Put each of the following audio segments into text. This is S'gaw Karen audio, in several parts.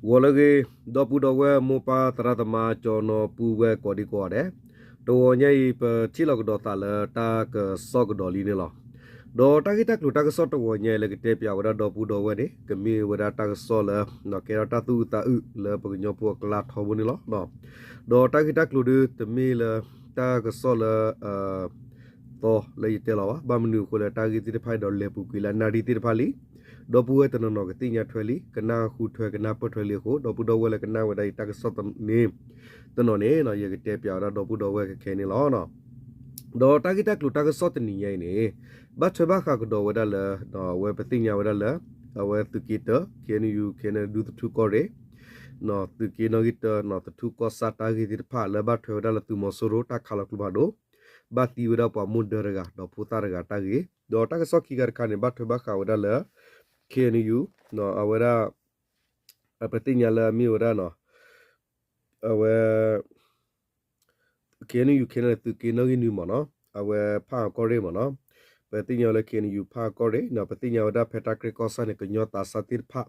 ဂီၤလၢအဂ့ၤ, ဒီပုၢ်ဒီဝဲၢ်မိၢ်ပၢ်သရၣ်သမါ ကၠီနီၤပုၢ်ဝဲၢ်ကိးဒံကိးဂၤဒဲး, တဂီၤညါအံၤ ပထံၣ်လိာ်ကဒီးသးလၢတၢ်ကစီၣ်ကဒီးလံန့ၣ်လီၤ. ဒီးတၢ်ဂ့ၢ်တၢ်ကျိၤတၢ်ကစီၣ်တဂီၤညါအံၤလၢကတဲပၠးဝဲဒၣ်ဒီပုၢ်ဒီဝဲၢ်န့ၣ် ကမ့ၢ်ဝဲဒၣ်တၢ်ကစီၣ်လၢ ကဲထီၣ်တၢ်သူၣ်အုးသးအုးလၢပကညီဖိအကျါထီဘိန့ၣ်လီၤ. ဒီးတၢ်ဂ့ၢ်တၢ်ကျိၤဒု တမ့ၢ်လၢတၢ်ကစီၣ်လၢ သီလၢယတဲလီၤဘၣ်. ဘၣ်မနုၤအဃိလဲၣ် တၢ်ဂ့ၢ်သ့ၣ်တဖၣ်ဒီးလဲၤပူၤကွံာ်လၢအနၣ်ရံၣ်သ့ၣ်တဖၣ်လံ. ဒီပုၢ်ဝဲၢ်တနီၤနီၤကသ့ၣ်ညါထွဲလံ, ကနၢ်ဟူထွဲကနၢ်ပၢၢ်ထွဲလံအဃိ ဒီပုၢ်ဒီဝဲၢ်လၢကနၣ်ဝဲဒၣ်အံၤတၢ်ကစီၣ်န့ၣ် တနီၤန့ၣ် ယကတဲပၠးဝဲဒၣ်ဒီပုၢ်ဒီဝဲၢ်ခဲခဲန့ၣ်လီၤ. ဒီးတၢ်ဂ့ၢ်တၢ်ကျိၤတၢ်ကစီၣ်တနံၤညါအံၤန့ၣ် ဘၣ်ထွဲဘၣ်ဃးကဒီးဝဲဒၣ်လၢ အဝဲပသ့ၣ်ညါဝဲဒၣ်လၢ အဝဲသုးက့တၢ KNU KNLA ဒူသထူကီၢ်ရ့ၣ် သုးက့နီၣ်ဂံၢ်တၢ သထူကီၢ်ဆၣ်တၢ်ဂ့ၢ်သ့ၣ်တဖၣ် လၢဘၣ်ထွဲဝဲဒၣ်လၢသုးမီၤစိရိၤတၢ်ခးလီၤကျိဖးဒိၣ် ဘၣ်သံဝဲဒၣ်ပှၤမိၢ်ဒၢတဂၤ ဒီးဖိသၣ်တဂၤတၢ်ဂ့ၢ်, ဒီးတၢ်ကစီၣ်ခံခါတခါန့ၣ် ဘၣ်ထွဲဘၣ်ဃးဝဲဒၣ်လၢ KNU အဝဲဒၣ် ပသ့ၣ်ညါလၢအမ့ၢ်ဝဲဒၣ် အဝဲ KNU KNLA သုးက့နီၣ်ဂံၢ်နွံမ့ၢ်နီၤ, အဝဲဖၣ်အကီၢ်ရ့ၣ်မ့ၢ်နီၤ, ပသ့ၣ်ညါလၢ KNU ဖၣ်အကီၢ်ရ့ၣ် ပသ့ၣ်ညါဝဲဒၣ်ဖဲတၢ်ကြဲၢ်ကီၢ်ဆၣ်န့ၣ် ကညီသးစၢ်သ့ၣ်တဖၣ်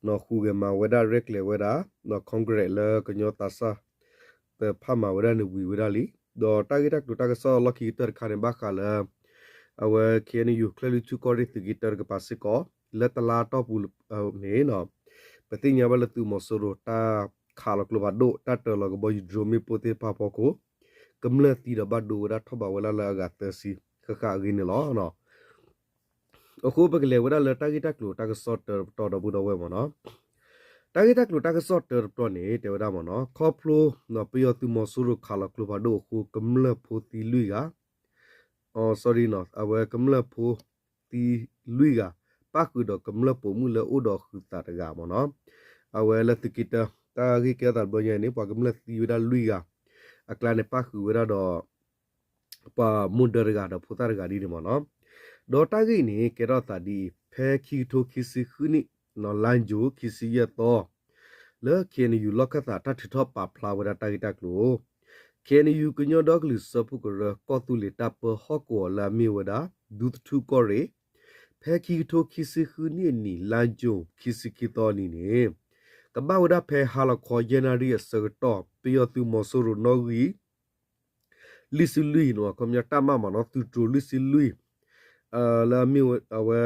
နီၤ ဟူးဂဲၤမၤဝဲဒၣ်ရဲၣ်ကျဲၤဝဲဒၣ် နီၤ Congress လၢကညီသးစၢ် တဖၣ်မၤဝဲဒၣ်န့ၣ်ဝံၤဝဲဒၣ်လံ. ဒီးတၢ်ဂ့ၢ်တၢ်ကျိၤတၢ်ကစီၣ်လီၢ်ခံကတၢၢ်တခါန့ၣ် ဘၣ်ဃးလၢ အဝဲ KNU ချၢၣ်လွံၢ်ထူကီၢ်ရ့ၣ်သုးက့တၢတကပၤစ့ၢ်ကီး လၢတလါအတီၢ်ပူၤန့ၣ် ပသ့ၣ်ညါဘၣ်လၢသုးမီၤစိရိၤတၢ်ခးလီၤကျိဖးဒိၣ် တၢ်တၢၤလီၤကဘီယူၤ drone မ့ၣ်ပိၢ်သ့ၣ်တဖၣ်အဖီခိၣ် ကမျၢၢ်သံဒီးဘၣ်ဒိဝဲဒၣ်ထီၣ်ဘးဝဲဒၣ်လၢအဂၤသၢဆံ ဃၣ်ဃၣ်အဂ့ၢ်န့ၣ်လီၤ. အဃိပကလဲၤဝဲဒၣ်လၢတၢ်ဂ့ၢ်တၢ်ကျိၤတၢ်ကစီၣ်တၢတပတီၢ်ဒီပုၢ်ဒီဝဲၢ်မ့ၢ်နီၤ, တၢ်ဂ့ၢ်တၢ်ကျိၤတၢ်ကစီၣ်တၢတပတီၢ်န့ၣ် တဲဝဲဒၣ်မ့ၢ်နီၤ ခီဖျိ ပယီၤသုးမီၤစိရိၤခးလီၤကျိဖးဒိၣ်အဃိ ကမျၢၢ်ဖိသံလွံၢ်ဂၤ အဝဲကမျၢၢ်ဖိသံလွံၢ်ဂၤ ပၣ်ဃုာ်ဒီးကမျၢၢ်ပိာ်မုၣ်လၢအိၣ်ဒီးအဃုာ်သးတဂၤမ့ၢ်နီၤ, အဝဲလၢသုးက့တၢ တၢ်ဂ့ၢ်ကဲထီၣ်သးတဘျီညါအံၤန့ၣ် ပှၤကမျၢၢ်သံဝဲဒၣ်လွံၢ်ဂၤ အကျါန့ၣ်ပၣ်ဃုာ်ဝဲဒၣ်ဒီး ပှၤမိၢ်ဒၢတဂၤဒီးဖိသၣ်တဂၤဒ်န့ၣ်မ့ၢ်နီၤ, ဒီးတၢ်ဂ့ၢ်န့ၣ် ကဲထီၣ်သးဒ်အံၤ ဖဲခံကထိခံဆံဃုနံၣ် လါယူၤ ခံဆံယဲၢ်သီ လၢ KNU လီၢ်ခၢၣ်သးတၢ်ထုးထီၣ်ပာ်ဖျါဝဲဒၣ်တၢ်ဂ့ၢ်တၢ်ကျိၤ KNU ကညီဒီကလုာ်စၢဖှိၣ်ကရၢ ကီၢ်သူလ့ၤတၢ်ပၢဟီၣ်ကဝီၤလၢအမ့ၢ်ဝဲဒၣ် ဒူသထူကီၢ်ရ့ၣ် ဖဲခံကထိခံဆံဃုနံၣ်အနံၤ လါယူၤ ခံဆံခံသီအနံၤန့ၣ် ကဘၣ်ဝဲဒၣ်ဖဲဟါလီၤခီယဲၢ်နၣ်ရံၣ်အဆၢကတီၢ် ပယီၤသုးမီၤစိရိၤနီၣ်ဂံၢ် လွံၢ်ဆံလွံၢ်နီၤ ခီပညီတၢ်မၢ်မ့ၢ်နီၤ သုးတြိၤလွံၢ်ဆံလွံၢ် လၢအမ့ၢ်ဝဲ အဝဲ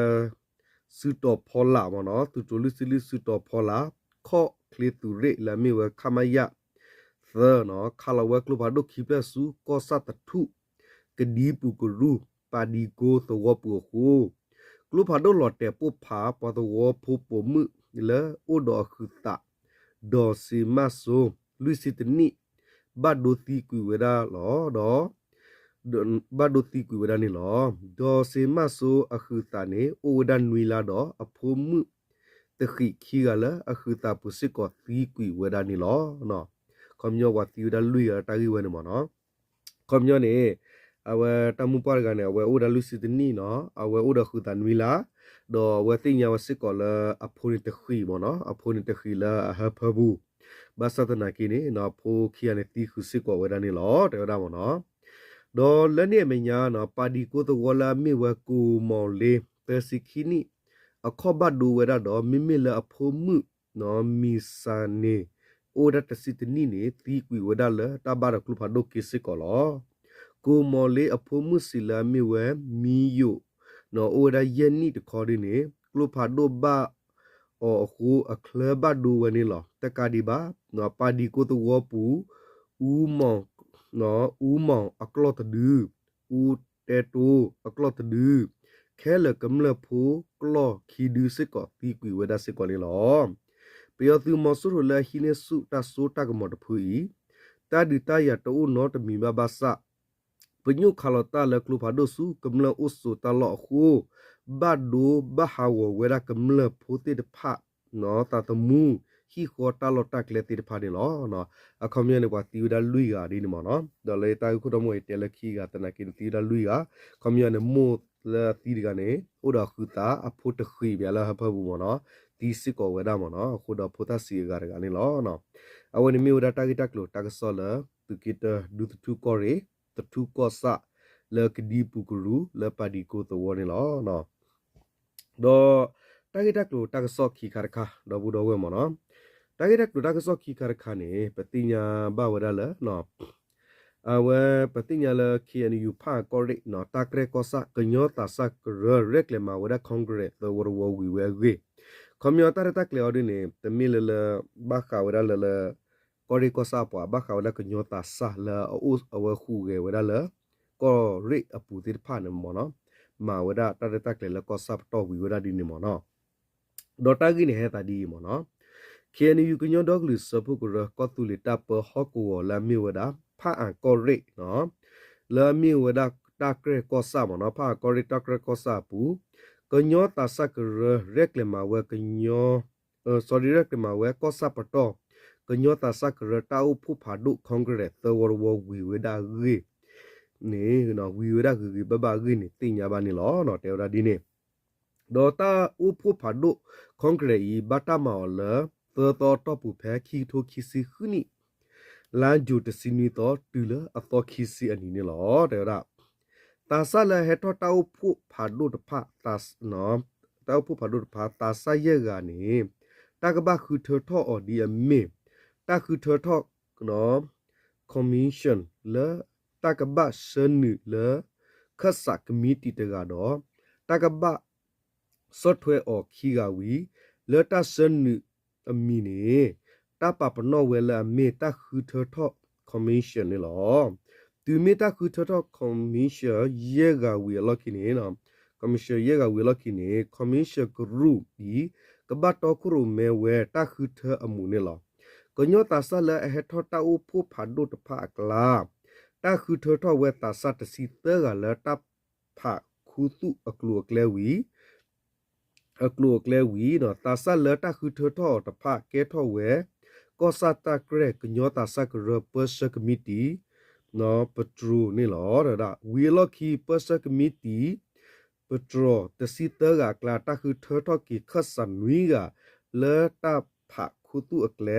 စုတီၤဖီလာ်မ့ၢ်နီၤ သုးတြိၤလွံၢ်ဆံလွံၢ်စုတီၤဖီလာ် ခီၣ်ချ့သုးရ့ၣ်လၢအမ့ၢ်ဝဲ ခမရ သၢနီၤ ခးလီၤဝဲကျိဖးဒိၣ်ခံဖျၢၣ်ဆူ ကီၢ်ဆၣ်သထူၣ် ကဒံပူၤကရူၢ် ပၣ်ဒံကိသဝီပူၤအဃိ ကျိဖးဒိၣ်လီၤတဲာ်ပိၢ်ဖး ပှၤသဝီဖိပိာ်မုၣ်လၢအိၣ်ဒီးအဃုာ်သး ဒီးစ့မၣ်စိ လွံၢ်ဆံတနံၣ် ဘၣ်ဒိသံကွံာ်ဝဲဒၣ်လီၤ. ဒီး ဘၣ်ဒိသံကွံာ်ဝဲဒၣ်န့ၣ်လီၤ. ဒီးစ့မၣ်စိအဃုာ်သးန့ၣ် အိၣ်ဝဲဒၣ်နွံလါဒီး အဖိမုၣ်တဃံးခံဂၤလၢအဃုာ်သးပူၤစ့ၢ်ကီးသံကွံာ်ဝဲဒၣ်န့ၣ်လီၤ. ခီပညီပှၤသံဝဲဒၣ်လွံၢ်ဂၤလၢတၢ်ဂ့ၢ်ဝဲန့ၣ်မ့ၢ်နီၤ ခီပညီန့ၣ် အဝဲတၢ်မုၣ်ပှၢ်တဂၤန့ၣ် အဝဲအိၣ်ဝဲဒၣ်လွံၢ်ဆံတနံၣ်နီၤ အဝဲအိၣ်ဒီးဃုာ်သးနွံလါ ဒီးအဝဲသ့ၣ်ညါဝဲစ့ၢ်ကီးလၢအဖိန့ၣ်တဃံးမ့ၢ်နီၤ အဖိန့ၣ်တဃံးလၢအဟၢဖၢပူၤ ဘၣ်ဆၣ်သနာ်က့န့ၣ် အဖိခံဂၤန့ၣ်သံဃုာ်စ့ၢ်ကီးဝဲဒၣ်န့ၣ်လီၤ တဲဝဲဒၣ်မ့ၢ်နီၤ ဒီးလၢန့ၣ်အမဲာ်ညါနီၤ ပၣ်ဒံကိသဝီလၢအမ့ၢ်ဝဲကိးမီၤလ့ သၢဆံခံနံၣ် အခီၣ်ဘၣ်ဒိဝဲဒၣ်ဒီး မ့မ့ၢ်လၢအဖိမုၣ် မံၤစၤန့ၣ် အိၣ်ဝဲဒၣ်တဆံတနံၣ်န့ၣ် သံကွံာ်ဝဲဒၣ်လၢတၢ်ဘၣ်ဒီးကျိဖးဒိၣ်က့စ့ၢ်ကီးလီၤ. ကိးမီၤလ့အဖိမုၣ်စံးလၢအမ့ၢ်ဝဲ မံယိာ် အိၣ်ဝဲဒၣ်ယဲၢ်နံၣ်တခီဒ်န့ၣ် ကျိဖးဒိၣ်ဘၣ်အီၤအဃိ အချၢဘၣ်ဒိဝဲန့ၣ်လီၤ. တကးဒံးဘၣ် ပၣ်ဒံကိသဝီပူၤ အူမီၤ အူမီၤအကျီၢ်တဒု အူတဲတိအကျီၢ်တဒု ခဲလၢာ်ကမျၢၢ်ဖိကျီၢ်ခံဒုစ့ၢ်ကီးသံကွံာ်ဝဲဒၣ်စ့ၢ်ကီးန့ၣ်လီၤ. ပယီၤသုးမီၤစိရိၤလၢအဟံးန့ၢ်ဆူၣ်တၢ်စိတၢ်ကမီၤတဖုအံၤ တၢ်ဒုးတၢ်ယၤတအိၣ်နီတမံၤဘၣ်ဘၣ်ဆၣ် ပညိၣ်ခးလီၤတၢ်လၢကျိဖးဒိၣ်ဆူကမျၢၢ်အိၣ်ဆိးတၢ်လီၢ်အဃိ ဘၣ်ဒိဘၣ်ဟးဂီၤဝဲဒၣ်ကမျၢၢ်ဖိသ့ၣ်တဖၣ် သးသမူ ဟံၣ်ဃီတၢ်လီၢ်တၢ်ကျဲသ့ၣ်တဖၣ်န့ၣ်လီၤ. အခီပညီန့ၣ် ပှၤသံဝဲဒၣ်လွံၢ်ဂၤဒ်န့ၣ်မ့ၢ်နီၤ ဒီးလၢတၢ်ဂ့ၢ်ခိၣ်တီမီၤအံၤတဲလၢခံဂၤသနာ်က့န့ၣ်သံဝဲဒၣ်လွံၢ်ဂၤ ခီပညီန့ၣ်မိၢ်လၢအသံတဂၤန့ၣ် အိၣ်ဒီးအဃုာ်သးအဖိတဃံးဘၣ်လၢဟၢဖၢပူၤမ့ၢ်နီၤ သံစ့ၢ်ကီးဝဲဒၣ်မ့ၢ်နီၤ အဃိဒီးဖိသၣ်ဆံးအဂၤတဂၤန့ၣ်လီၤ. အဝဲန့ၣ်မ့ၢ်ဝဲဒၣ်တၢ်ဂ့ၢ်တၢ်ကျိၤတၢ်ကစီၣ်လၢ သုးက့တၢဒူသထူကီၢ်ရ့ၣ် သထူကီၢ်ဆၣ် လၢကဒံပူၤကရူၢ်လၢပၣ်ဒံကိသဝီန့ၣ်လီၤ. ဒီးတၢ်ဂ့ၢ်တၢ်ကျိၤတၢ်ကစီၣ်ခံခါတခါ ဒီပုၢ်ဒီဝဲၢ်မ့ၢ်နီၤ တၢ်ဂ့ၢ်တၢ်ကျိၤတၢ်ကစီၣ်ခံခါတခါန့ၣ် ပသ့ၣ်ညါဘၣ်ဝဲဒၣ်လၢ အဝဲပသ့ၣ်ညါလၢ ခ့ၣ်အဲၣ်ယူၣ် ဖၣ်အၣ်ကီၢ်ရ့ၣ် တၢ်ကြဲၢ်ကီၢ်ဆၣ် ကညီသးစၢ်ကရၢ ရဲၣ်ကျဲၤမၤဝဲဒၣ် Congress သၢဝီတဝီဝံၤဝဲအဂ့ၢ်, ခီပညီတၢ်ရဲၣ်တၢ်ကျဲၤအီၤဒ်န့ၣ် တမ့ၢ်လၢလၢ ဘၣ်ဃးဝဲဒၣ်လၢလၢ ကီၢ်ရ့ၣ်ကီၢ်ဆၣ်အပှၤ ဘၣ်ဃးဝဲဒၣ်ကညီသးစၢ်လၢအအိၣ်အဝဲဟူးဂဲၤဝဲဒၣ်လၢ ကီၢ်ရ့ၣ်အပူၤသ့ၣ်တဖၣ်န့ၣ်မ့ၢ်နီၤ, မၤဝဲဒၣ်တၢ်ရဲၣ်တၢ်ကျဲၤလၢကီၢ်ဆၣ်ပတီၢ်ဝံၤဝဲဒၣ်ဒ်န့ၣ်မ့ၢ်နီၤ. ဒီးတၢ်ဂ့ၢ်န့ၣ်ဟဲသးဒ်အံၤမ့ၢ်နီၤ, ခ့ၣ်အဲၣ်ယူၣ် ကညီဒီကလုာ်စၢဖှိၣ်ကရၢ ကီၢ်သူလ့ၤတၢ်ပၢဟီၣ်ကဝီၤလၢအမ့ၢ်ဝဲဒၣ် ဖၣ်အၣ်ကီၢ်ရ့ၣ် လၢအမ့ၢ်ဝဲဒၣ်တၢ်ကြဲၢ်ကီၢ်ဆၣ်မ့ၢ်နီၤ, ဖၣ်အၣ်ကီၢ်ရ့ၣ်တၢ်ကြဲၢ်ကီၢ်ဆၣ်အပူၤ ကညီသးစၢ်ကရၢ ရဲၣ်ကျဲၤမၤဝဲကညီ sorry ရဲၣ်ကျဲၤမၤဝဲကီၢ်ဆၣ်ပတီၢ် ကညီသးစၢ်ကရၢတၢ်အိၣ်ဖှိၣ်ဖးဒိၣ် Congress သၢဝီတဝီဝံၤဝဲဒၣ်အဂ့ၢ်န့ၣ် ဝံၤဝဲဒၣ်ဂ့ၤဂ့ၤဘၣ်ဘၣ်အဂ့ၢ်န့ၣ် သ့ၣ်ညါဘၣ်န့ၣ်လီၤ. တဲဝဲဒၣ်ဒ်န့ၣ်, ဒီးတၢ်အိၣ်ဖှိၣ်ဖးဒိၣ် Congress အံၤ ဘၣ်တၢ်မၤအီၤလၢ သၢသီအတီၢ်ပူၤဖဲ ခံကထိခံဆံဃုနံၣ် လါယူၤတဆံနွံသီ တုၤလၢအသီခံဆံအနံၤန့ၣ်လီၤ. တဲဝဲဒၣ် သးစၢ်လၢအဟဲထီၣ်တၢ်အိၣ်ဖှိၣ်ဖးဒိၣ်တဖၣ် တၢ်အိၣ်ဖှိၣ်ဖးဒိၣ်တဖၣ် သးစၢ်ယဲၢ်ဂၤန့ၣ် တၢ်ကဘၣ်ဃုထၢထီၣ်အီၤဒ်အမ့ၢ် တၢ်ဃုထၢထီၣ် commission လၢတၢ်ကဘၣ်ဆှၢနုာ်လၢ ခၢၣ်စးကမံးတံာ်တဂၤဒီး တၢ်ကဘၣ်ဆီၣ်ထွဲအီၤခံဂၤဝံၤ လၢတၢ်ဆှၢနုာ်အမံၤန့ၣ် တၢ်ပာ်ပနီၣ်ဝဲလၢအမ့ၢ်တၢ်ဃုထၢထီၣ် commission န့ၣ်လီၤ. တုၤမ့ၢ်တၢ်ဃုထၢထီၣ် commission ယဲၢ်ဂၤဝံၤအလီၢ်ခံန့ၣ် commission ယဲၢ်ဂၤဝံၤအလီၢ်ခံန့ၣ် commission ကရူၢ်အံၤ ကဘၣ်တီခိၣ်ရိၣ်မဲဝဲတၢ်ဃုထၢအမူးန့ၣ်လီၤ. ကညီသးစၢ်လၢအဟဲထီၣ်တၢ်အိၣ်ဖှိၣ်ဖးဒိၣ်တဖၣ်အကျါ တၢ်ဃုထၢထီၣ်ဝဲသးစၢ်တဆံသၢဂၤလၢတၢ်ဖးခူသူၣ်အကျိၤအကျဲဝံၤ အကျိၤအကျဲဝံၤ သးစၢ်လၢတၢ်ဃုထၢထီၣ်အီၤတဖၣ် ကဲထီၣ်ဝဲ ကီၢ်ဆၣ်တၢ်ကြဲၢ်ကညီသးစၢ်ကရၢ ပၢဆှၢကမံးတံာ် ပတြိၤန့ၣ်လီၤ. ဝံၤအလီၢ်ခံ ပၢဆှၢကမံးတံာ် ပတြိၤတဆံသၢဂၤအကျါ တၢ်ဃုထၢထီၣ်က့ၤခၢၣ်စးနွံဂၤ လၢတၢ်ဖးခူသူၣ်အကျဲ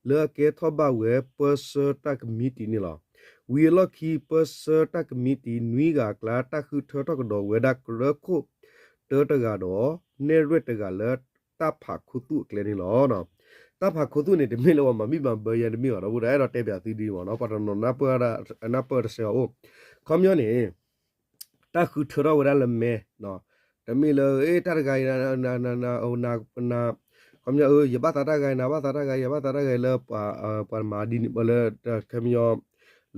လၢအကဲထီၣ်ဘၣ်ဝဲပၢဆှၢတၢ်ကမံးတံာ်န့ၣ်လီၤ. ဝံၤအလီၢ်ခံ ပၢဆှၢတၢ်ကမံးတံာ်နွံဂၤအကျါ တၢ်ဃုထၢထီၣ်ကဒီးဝဲဒၣ်ကရၢခိၣ်တၢတဂၤဒီး နဲၣ်ရွဲၣ်တဂၤလၢတၢ်ဖးခူသူၣ်အကျဲန့ၣ်လီၤ. တၢ်ဖးခူသူၣ်န့ၣ် တမ့ၢ်လၢပှၤမၤဘံၣ်မၤဘၢယဲတမ့ၢ်ဘၣ်ဒီး ပအဲၣ်ဒိးတဲပၠးသုဒ်မ့ၢ်နီၤ, ပှၤတနီၤနၢ်ပၢၢ်တစဲးအအိၣ်, ခီပညီန့ၣ် တၢ်ဃုထၢထီၣ်ဝဲဒၣ်လၢမဲ, တမ့ၢ်လၢ အ့ တၢ်တဂၤအံၤ ခီပညီ ယဘၣ်သးတၢ်ဂၤအံၤ နဘၣ်သးတၢ်ဂၤအံၤ ယဘၣ်သးတၢ်ဂၤအံၤလၢ ပှၤမၤဒ်န့ၣ် လၢ ခီပညီ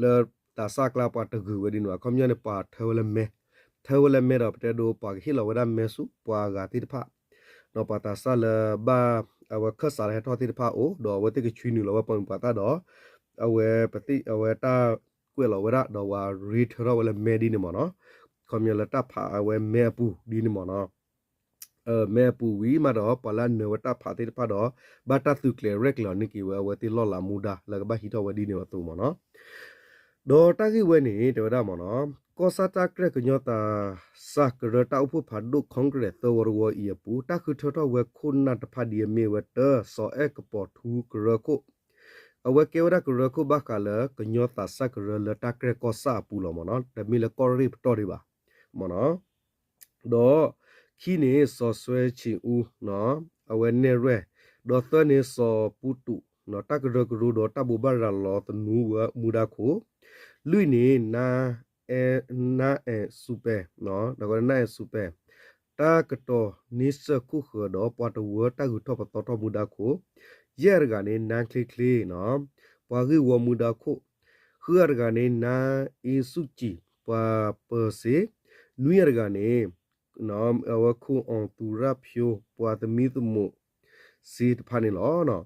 လၢသးစၢ်အကျါ ပှၤတဂ့ၤဝဲဒ်န့ၣ်ဘၣ်, ခီပညီန့ၣ် ပှၤထၢဝဲလၢမဲ, ထၢဝဲလၢမဲဒီး ပတဲဒိ ပှၤကဟ့ၣ်လီၤဝဲဒၣ်မဲဆူပှၤဂၤသ့ၣ်တဖၣ်, ဒီးပှၤသးစၢ်လၢဘၣ် အဝဲခၢၣ်စးလၢဟဲထီၣ်သ့ၣ်တဖၣ်အအိၣ် ဒီးအဝဲသ့ၣ်ကဆွံနုာ်လီၤဝဲပှၤမုၢ်ပှၤသၣ်ဒီး အဝဲ အဝဲတၢ်ကွဲးလီၤဝဲဒၣ် ဒီးပှၤရ့ထၢထီၣ်ဝဲလၢမဲဒ်န့ၣ်မ့ၢ်နီၤ, ခီပညီလၢတၢ်ဖးအဝဲမဲအပူၤဒ်န့ၣ်မ့ၢ်နီၤ, မဲအပူၤဝံၤမးဒီး ပှၤလၢအနၢၤဝဲတၢ်ဖးသ့ၣ်တဖၣ်ဒီး ဘၣ်တၢ်သုးကျဲၤရဲၣ်ကျဲၤအီၤန့ၢ်က့ၤဝဲ အဝဲသ့ၣ်လီၢ်လၤမူဒါ လၢကဘၣ်ဟံးထီၣ်ဝဲဒ်န့ၣ်အသိးမ့ၢ်နီၤ. ဒီးတၢ်ဂ့ၢ်ဝဲန့ၣ် တဲဝဲဒၣ်မ့ၢ်နီၤ, ကီၢ်ဆၣ်တၢ်ကြဲၢ်ကညီသးစၢ်ကရၢတၢ်အိၣ်ဖှိၣ်ဖးဒိၣ် Congress သၢဝီတဝီအံၤအပူၤ တၢ်ဃုထၢထီၣ်ဝဲခိၣ်နၢ်တဖၣ်ဒ်အမ့ၢ်ဝဲ တၢ စီၤအဲၣ်ကပီၤထူကရၢခိၣ်, အဝဲကဲဝဲဒၣ်ကရၢခိၣ်ဘၣ်ဃးလၢကညီသးစၢ်ကရၢလၢတၢ်ကြဲၢ်ကီၢ်ဆၣ်အပူၤလီၤမ့ၢ်နီၤ, တမ့ၢ်လၢကီၢ်ရ့ၣ်ပတီၢ်ဒံးဘၣ်မ့ၢ်နီၤ. ဒီးခံန့ၣ် စီၤစွဲဆံးအူ အဝဲနဲၣ်ရွဲၣ်, ဒီးသၢန့ၣ် စီၤပူတူး တၢ်ကရၢကရိဒီးတၢ်ဘိးဘၣ်ရၤလီၤသနူဝဲမူဒါခိၣ်, လွံၢ်န့ၣ် နါအဲၣ်စူပဲ, နါအဲၣ်စူပဲ, တၢ်ကတီၤန့ဆၢၣ်ခိၣ်ဃၢၤဒီးပှၤတဝၢတၢ်ဂုၤထီၣ်ပသီထီၣ်မူဒါခိၣ်, ယဲၢ်တဂၤန့ၣ် နါချ့ချ့ ပှၤဂ့ၢ်ဝီမူဒါခိၣ်, ဃုအတဂၤန့ၣ် နါအ့စူၣ်ကံၣ် ပှၤပၢၤစ့, နွံအတဂၤန့ၣ် အဝဲခိၣ်အီၣ်သူရၣ်ဖၠိ ပှၤသမံသမိးစ့တဖၣ်န့ၣ်လီၤ.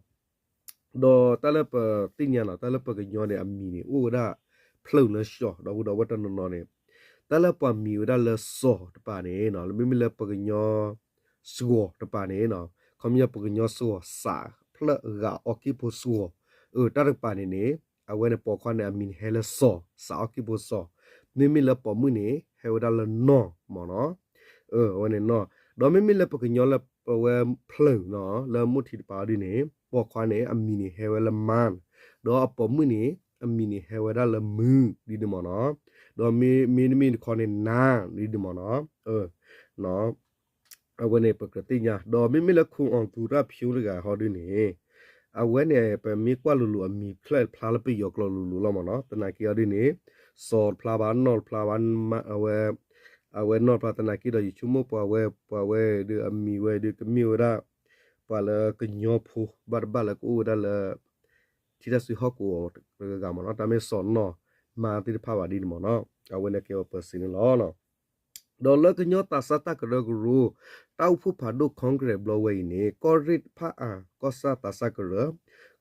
ဒီးတၢ်လၢပသ့ၣ်ညါနီၤ တၢ်လၢပကညီန့ၣ် အမံၤန့ၣ် အိၣ်ဝဲဒၣ်ဖျၢၣ်လၢၡီၤ ဒီပုၢ်ဒီဝဲၢ်တနီၤနီၤန့ၣ်, တၢ်လၢပှၤမံၤဝဲဒၣ်လၢစီၤတပၤန့ၣ် မ့မ့ၢ်လၢပကညီစှီၤတပၤန့ၣ်, ခီပညီပကညီစှီၤ စးဖျၢၣ်ဂၤအီၣ်က့ၢ်ဖိစှီၤ, တၢ်တကပၤန့ၣ်န့ၣ် အဝဲန့ၣ်ပိာ်ခွါန့ၣ် အမံၤန့ၣ်ဟဲလၢစီၤ စးအီၣ်က့ၢ်ဖိစီၤ, မ့မ့ၢ်လၢပိာ်မုၣ်န့ၣ် ဟဲဝဲဒၣ်လၢနီၢ်မ့ၢ်နီၤ. အဝဲန့ၣ်နီၢ်, ဒီးမ့မ့ၢ်လၢပကညီလၢပဝဲဖျၢၣ်နီၤ လၢမိၢ်ထံးတပၤဒ်န့ၣ် ပိာ်ခွါန့ၣ် အမံၤန့ၣ်ဟဲဝဲလၢမါ, ဒီးအပိာ်မုၣ်န့ၣ် အမံၤန့ၣ်ဟဲဝဲဒၣ်လၢမုၢ်ဒ်န့ၣ်မ့ၢ်နီၤ, ဒီးမ့မ့ၢ်တခီန့ၣ် နါဒ်န့ၣ်မ့ၢ်နီၤ. အဝဲန့ၣ်ပကသ့ၣ်ညါ, ဒီးမ့မ့ၢ်လၢခိၣ်အီၣ်သူရၣ်ဖၠိတဂၤဟီဒ်န့ၣ်, အဝဲန့ၣ် ပမ့ၢ်ကွၢ်လိၤလိၤအမံၤဖျၢၣ်တဖျါလၢပယီၤကျိာ်လိၤလိၤလီၤမ့ၢ်နီၤ. သနာ်က့အီၤဒ်န့ၣ် စီၤတဖျါဘၣ် နီၢ်တဖျါဘၣ် အဝဲ အဝဲနီၢ်တဖျါ သနာ်က့ဒီး ယဆိကမိၣ်ပှၤဝဲ ပှၤဝဲဒီးအမံၤဝဲဒီးကမ့ၢ်ဝဲဒၣ် ပှၤလၢကညီဖိဘၣ်တဘၣ်လၢကအိၣ်ဝဲဒၣ်လၢ ထံတၢ်စုဟီၣ်ကဝီၤတဂၤမ့ၢ်နီၤ. တၢ်မ့ၢ်စီၤနီၢ်မါသ့ၣ်တဖၣ်ဘၣ်ဒ်န့ၣ်မ့ၢ်နီၤ. အဝဲန့ၣ်ကဲဝဲပၢၤစ့န့ၣ်လီၤ. ဒီးလၢကညီသးစၢ်တၢ်ကရၢကရိ တၢ်အိၣ်ဖှိၣ်ဖးဒိၣ် Congress ဘျီဝဲအံၤန့ၣ် ကီၢ်ရ့ၣ်တဖၣ်အၣ် ကီၢ်ဆၣ်သးစၢ်ကရၢ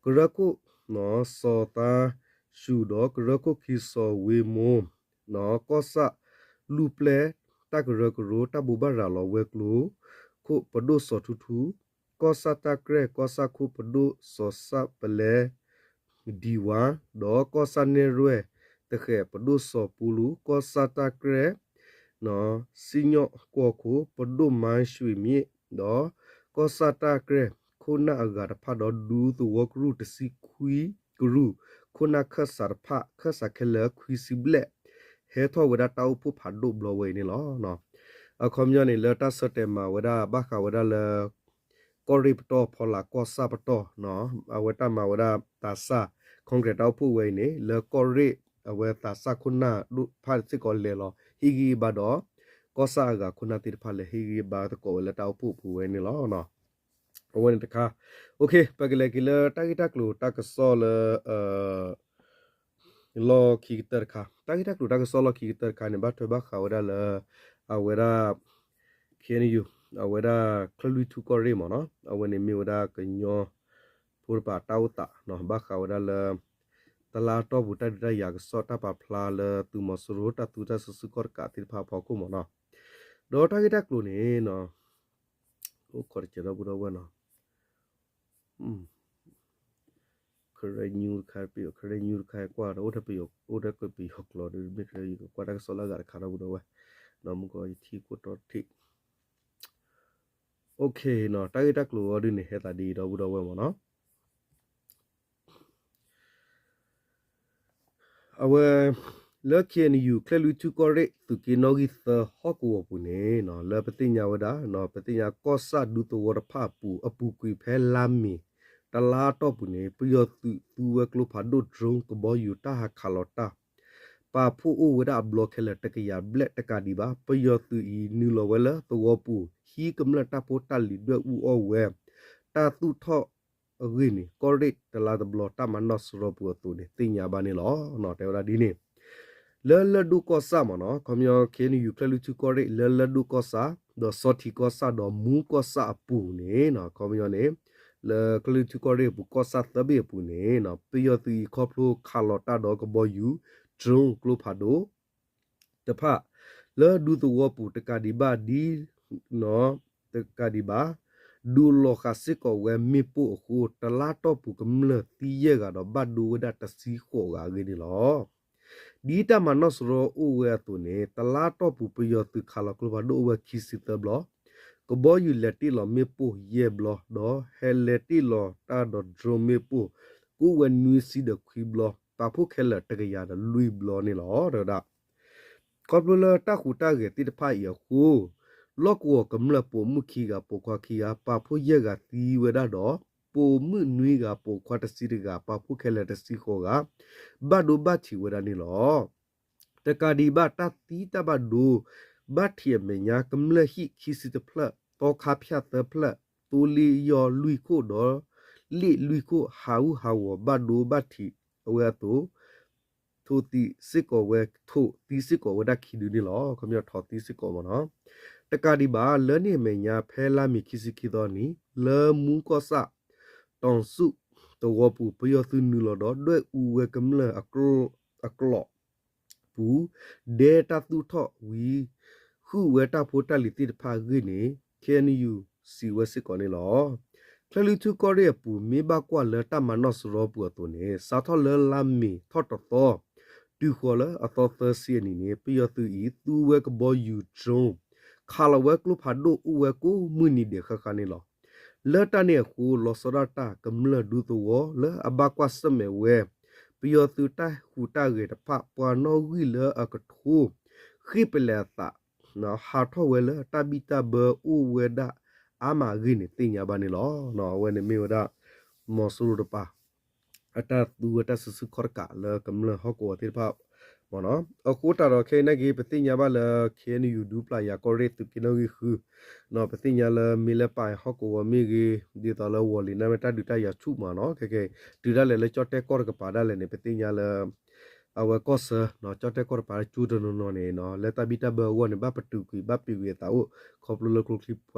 ကရၢခိၣ် စီၤသါၡူၣ်ဒီးကရၢခိၣ်ခံ စီၤဝ့မိၢ် ကီၢ်ဆၣ်လူၢ်ပျဲၢ် တၢ်ကရၢကရိ တၢ်ဘိးဘၣ်ရၤလီၤဝဲၤကျိၤခိၣ်ပဒိၣ်စီၤထူထူ, ကီၢ်ဆၣ်တၢ်ကြဲၢ် ကီၢ်ဆၣ်ခိၣ်ပဒိၣ်စီၤစၣ်ပလဲ ဒံဝါ, ဒီးကီၢ်ဆၣ်နဲၣ်ရွဲၣ် တဃဲးပဒိၣ်စီၤပူလူ, ကီၢ်ဆၣ်တၢ်ကြဲၢ် စံၣ်ညီၣ်ကွီၢ်ခိၣ် ပဒိၣ်မါရွှ့ၣ်မံၣ်, ဒီးကီၢ်ဆၣ်တၢ်ကြဲၢ် ခိၣ်နၢ်အဂၤတဖၣ် ဒီးဒူသဝီကရူၢ်တဆံခွံကရူၢ် ခိၣ်နၢ်ခၢၣ်စးတဖၣ် ခၢၣ်စးခဲလၢာ်ခွံဆံဘျဲၣ် ဟဲထီၣ်ဝဲဒၣ်တၢ်အိၣ်ဖှိၣ်ဖးဒိၣ်ဘျီဝဲအံၤန့ၣ်လီၤ. အခီပညီန့ၣ် လၢတၢ်ဆၢတဲာ်မၤဝဲဒၣ် ဘၣ်ဃးဝဲဒၣ်လၢ ကီၢ်ရ့ၣ်ပတီၢ် ဖီလာ်ကီၢ်ဆၣ်ပတီၢ် အဝဲတၢ်မၤဝဲဒၣ်သးစၢ် Congress တၢ်အိၣ်ဖှိၣ်ဝဲအံၤန့ၣ် လၢကီၢ်ရ့ၣ် အဝဲသးစၢ်ခိၣ်နၢ်ဒိၣ်တဖၣ်စ့ၢ်ကီးလဲၤလီၤ ဟ့ၣ်ဂံၢ်ဟ့ၣ်ဘါဒီး ကီၢ်ဆၣ်အဂၤခိၣ်နၢ်သ့ၣ်တဖၣ်လဲၤဟ့ၣ်ဂံၢ်ဟ့ၣ်ဘါသကိးဝဲလၢတၢ်အိၣ်ဖှိၣ်အပူၤဝဲန့ၣ်လီၤ. အဝဲန့ၣ်တခါ ပကလဲၤက့ၤလၢတၢ်ဂ့ၢ်တၢ်ကျိၤတၢ်ကစီၣ်လၢ လီၢ်ခံကတၢၢ်တခါ, တၢ်ဂ့ၢ်တၢ်ကျိၤတၢ်ကစီၣ်လီၢ်ခံကတၢၢ်တခါန့ၣ် ဘၣ်ထွဲဘၣ်ဃးဝဲဒၣ်လၢ အဝဲဒၣ် ခ့ၣ်အဲၣ်ယူၣ် အဝဲဒၣ် ကၠဲၣ်လွံၢ်ထူၣ်ကီၢ်ရ့ၣ်မ့ၢ်နီၤ, အဝဲန့ၣ်မ့ၢ်ဝဲဒၣ်ကညီဖိတဖၣ်တၢ်အိၣ်သး ဘၣ်ဃးဝဲဒၣ်လၢ တလါအတီၢ်ပူၤ တၢ်ဒုးတၢ်ယၤကစီၣ်တၢ်ပာ်ဖျါလၢသုးမီၤစိရိၤ တၢ်သူတၢ်စုဆူၣ်ခီၣ်တကးသ့ၣ်တဖၣ်အဖီခိၣ်မ့ၢ်နီၤ, ဒီးတၢ်ဂ့ၢ်တၢ်ကျိၤန့ၣ် အိၣ်ခိးတစဲးဒီပုၢ်ဒီဝဲၢ်နီၤ ခရ့ၣ်ယူၣ်တခါ ပယီၤ ခရ့ၣ်ယူၣ်တခါ ကွၢ်ဒီး အိၣ်ထဲပယီၤ အိၣ်ထဲကပယီၤကျိာ်ဒီး မ့ၢ်ခရ့ၣ်ယူၣ် ကွၢ်တၢ်ကစီၣ်လၢအဂၤတခါဒီပုၢ်ဒီဝဲၢ်, ဒီးမုၢ်ကီးယထံၣ်ကိၢ်တီထံး တၢ်ဂ့ၢ်တၢ်ကျိၤအီၤဒ်န့ၣ် ဟဲသးဒ်အံၤဒီပုၢ်ဒီဝဲၢ်မ့ၢ်နီၤ. အဝဲ လၢ ခ့ၣ်အဲၣ်ယူၣ် ကၠဲၣ်လွံၢ်ထူၣ်ကီၢ်ရ့ၣ် သုးက့နီၣ်ဂံၢ်သၢဟီၣ်ကဝီၤပူၤန့ၣ် လၢပသ့ၣ်ညါဝဲဒၣ် ပသ့ၣ်ညါကီၢ်ဆၣ်ဒူသဝီတဖၣ်အပူၤ အပူၤကွံာ်ဖဲလါမ့ၤ တလါအတီၢ်ပူၤန့ၣ် ပယီၤသုးသူဝဲကျိဖးဒိၣ် drone ကဘီယူၤတၢ်ဟးခးလီၤတၢ် ပာ်ဖှိၣ်အိၣ်ဝဲဒၣ်အဘျီခဲလၢာ်တကယၤဘျဲၣ်တကးဒံးဘၣ် ပယီၤသုးအံၤနုာ်လီၤဝဲလၢသဝီပူၤ ဟံးကမျၢၢ်တၢ်ဖိတၢ်လံၤဒွဲၣ်အူအီၣ်ဝဲ တၢ်သူၣ်ထီၣ်အဂ့ၢ်န့ၣ် ကီၢ်ရ့ၣ်တလါတဘျီတၢ်မၤနီၣ်စရီပူၤအသိးန့ၣ် သ့ၣ်ညါဘၣ်န့ၣ်လီၤ. တဲဝဲဒၣ်ဒ်န့ၣ် လၢလၢၢ်ဒိၣ်ကီၢ်ဆၣ်မ့ၢ်နီၤ ခီပညီ ခ့ၣ်အဲၣ်ယူၣ် ကၠဲၣ်လွံၢ်ထူၣ်ကီၢ်ရ့ၣ် လၢလၢၢ်ဒိၣ်ကီၢ်ဆၣ် ဒီးစီထံကီၢ်ဆၣ် ဒီးမူကီၢ်ဆၣ်အပူၤန့ၣ် ခီပညီန့ၣ် လၢကၠဲၣ်လွံၢ်ထူၣ်ကီၢ်ရ့ၣ်အပူၤ ကီၢ်ဆၣ်သၢဘ့ၣ်အပူၤန့ၣ် ပယီၤသုးအံၤခီဖျိခးလီၤတၢ်ဒီးကဘီယူၤ drone ကျိဖးဒိၣ် တဖၣ် လၢဒူသဝီပူၤတကးဒံးဘၣ်ဒ် တကးဒံးဘၣ် ဒုးလီၤဃာ်စ့ၢ်ကီးဝဲမ့ၣ်ပိၢ်အဃိ တလါတီၢ်ပူၤကမျၢၢ်သံယဲၢ်ဂၤဒီးဘၣ်ဒိဝဲဒၣ်တဆံဃိးဂၤအဂ့ၢ်န့ၣ်လီၤ. ဒ်တၢ်မၤနီၣ်စရီအိၣ်ဝဲအသိးန့ၣ် တလါတီၢ်ပူၤပယီၤသုးခးလီၤကျိဖးဒိၣ်အိၣ်ဝဲခံဆံသၢဘျီ, ကဘီယူၤလဲၤတ့ၢ်လီၤမ့ၣ်ပိၢ်ယဲၢ်ဘျီ ဒီးဟဲလဲၤတ့ၢ်လီၤတၢ်ဒီး drone မ့ၣ်ပိၢ် ကအိၣ်ဝဲနွံဆံဒီးခွံဘျီ ပာ်ဖှိၣ်ခဲလၢာ်တကယၤဒီးလွံၢ်ဘျီန့ၣ်လီၤ. တဲဝဲဒၣ် ခီဖျိလၢတၢ်ဟူးတၢ်ဂဲၤသ့ၣ်တဖၣ်အံၤအဃိ လီၢ်ကဝီၤကမျၢၢ်ပိာ်မုၣ်ခံဂၤပိာ်ခွါခံဂၤ ပာ်ဖှိၣ်ယဲၢ်ဂၤသံဝဲဒၣ်ဒီး ပိာ်မုၣ်နွံဂၤပိာ်ခွါတဆံတဂၤ ပာ်ဖှိၣ်ခဲလၢာ်တဆံဃိးဂၤ ဘၣ်ဒိဘၣ်ထံးဝဲဒၣ်န့ၣ်လီၤ. တကးဒံးဘၣ်တၢ်သံတၢ်ဘၣ်ဒိ ဘၣ်ထံးအမဲာ်ညါ ကမျၢၢ်ဟံၣ်ခံဆံတဖျၢၣ် သီခါဖၠၣ်သၢဖျၢၣ် သိလ့ၣ်ယီၢ်လွံၢ်ခိၣ်ဒီး လ့ၣ်လွံၢ်ခိၣ် ဟးဟူးဟးဂီၤဘၣ်ဒိဘၣ်ထံးအဝဲအသိး ထိးသံစ့ၢ်ကီးဝဲ ထိးသံစ့ၢ်ကီးဝဲဒၣ်ခံဒုန့ၣ်လီၤ. ခီပညီထိးသံစ့ၢ်ကီးမ့ၢ်နီၤ. တကးဒံးဘၣ် လၢန့ၣ်အမဲာ်ညါ ဖဲလါမ့ၤခံဆံခံသီနံၤ လၢမူကီၢ်ဆၣ် တီၤဆူၣ်သဝီပူၤ ပယီၤသုးနုာ်လီၤဒီး ဒွဲၣ်အူဝဲကမျၢၢ်အကျိာ် ပူၤ ဒဲတၢ်သူၣ်ထီၣ်ဝံၤ ဃုာ်ဝဲတၢ်ဖိတၢ်လံၤသ့ၣ်တဖၣ်အဂ့ၢ်န့ၣ် ခ့ၣ်အဲၣ်ယူၣ် စံးဝဲစ့ၢ်ကီးန့ၣ်လီၤ. ကၠဲၣ်လွံၢ်ထူၣ်ကီၢ်ရ့ၣ်အပူၤ မ့ၢ်ဘၣ်ကွၢ်လၢတၢ်မၤနီၣ်စရီပူၤအသိးန့ၣ် စးထီၣ်လၢလါမ့ၤထီၣ်တသီ တုၤဃီၤလၢအသီသၢဆံအနံၤန့ၣ် ပယီၤသုးအံၤ သူဝဲကဘီယူၤ drone ခးလီၤဝဲကျိဖးဒိၣ်အိၣ်ဝဲကိးမုၢ်နံၤဒဲးဃၣ်ဃၣ်န့ၣ်လီၤ. လၢတၢ်န့ၣ်အဃိ လီၤဆီဒၣ်တၢ် ကမျၢၢ်ဒူသဝီလၢအဘၣ်ကွၢ်ဆၢၣ်မဲာ်ဝဲ ပယီၤသုးတၢ်ဟူးတၢ်ဂဲၤတဖၣ် ပှၤနီၣ်ဂံၢ်လၢအကထိ ဃ့ၢ်ပလဲၤအသး ဟးထီၣ်ဝဲလၢတၢ်ဘံၣ်တၢ်ဘၢအိၣ်ဝဲဒၣ်အါမးအဂ့ၢ်န့ၣ် သ့ၣ်ညါဘၣ်န့ၣ်လီၤ. အဝဲန့ၣ်မ့ၢ်ဝဲဒၣ် မီၤစိရိၤတပၤ အတၢ်သူဝဲတၢ်စုဆူၣ်ခီၣ်တကးလၢကမျၢၢ်ဟီၣ်ကဝီၤသ့ၣ်တဖၣ်မ့ၢ်နီၤ. အဃိသတးဒီးခဲအံၤနာ်က့ ပသ့ၣ်ညါဘၣ်လၢ ခ့ၣ်အဲၣ်ယူၣ် ဒူပျၢ်ယၤကီၢ်ရ့ၣ်သုးက့နီၣ်ဂံၢ်ဃု ပသ့ၣ်ညါလၢမ့ၢ်လၢပာ်ဟီၣ်ကဝီၤမ့ၢ်ဂ့ၤ ဒ်သိးလၢဝီၤလံၤန့ၣ်မ့ၢ်တၢ်ဒုးတၢ်ယၤဆူၣ်မ့ၢ်နီၤ. ခဲကဲ တုၤဒၣ်လဲာ်လၢကၠီၣ်တဲၣ်ကီၢ်တကပၤဒၣ်လဲာ်န့ၣ် ပသ့ၣ်ညါလၢ အဝဲကီၢ်ဆၢ ကၠီၣ်တဲၣ်ကီၢ်တကပၤကၠိတနီၤနီၤန့ၣ်နီၤ လၢတၢ်ဘံၣ်တၢ်ဘၢအဂီၢ်န့ၣ် ဘၣ်ပတုာ်ကွံာ် ဘၣ်ပံာ်ကွံာ်အသးအိၣ် ခီဖျိလၢကျိချံပှၤသၣ်တၢ်ဒုး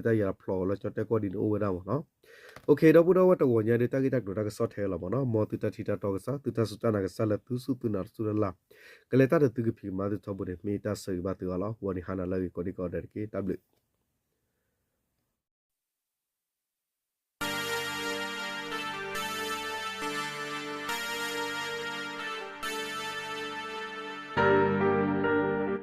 တၢ်ယၤဖျိးလၢကၠီၣ်တဲၣ်ကီၢ်ဒ်န့ၣ်အိၣ်ဝဲဒၣ်မ့ၢ်နီၤ. အိၣ်ခ့ဒီပုၢ်ဒီဝဲၢ်တဂီၤညါဒီး တၢ်ဂ့ၢ်တၢ်ကျိၤတၢ်ကစီၣ်ထဲလီၤမ့ၢ်နီၤ. မ်သုတၢ်ထံၣ်တၢ်တီကစၢ် သုတၢ်စူၢ်တၢ်နာ်ကစၢ်လၢသုစူၢ်သုနာ်တစူၢ်တၢ်လၢ် ကလဲၤတၢ်ဒီးသုကဖံးကမၤသုထီဘိန့ၣ် မ့ၢ်တၢ်ဆၢဂ့ၤဘၣ်သုအီၤလီၤ. ဂီၤနံၤဟါနၤလၢအဂ့ၤကိးဒံကိးဂၤဒဲးတက့ၢ်. တၢ်ဘျုး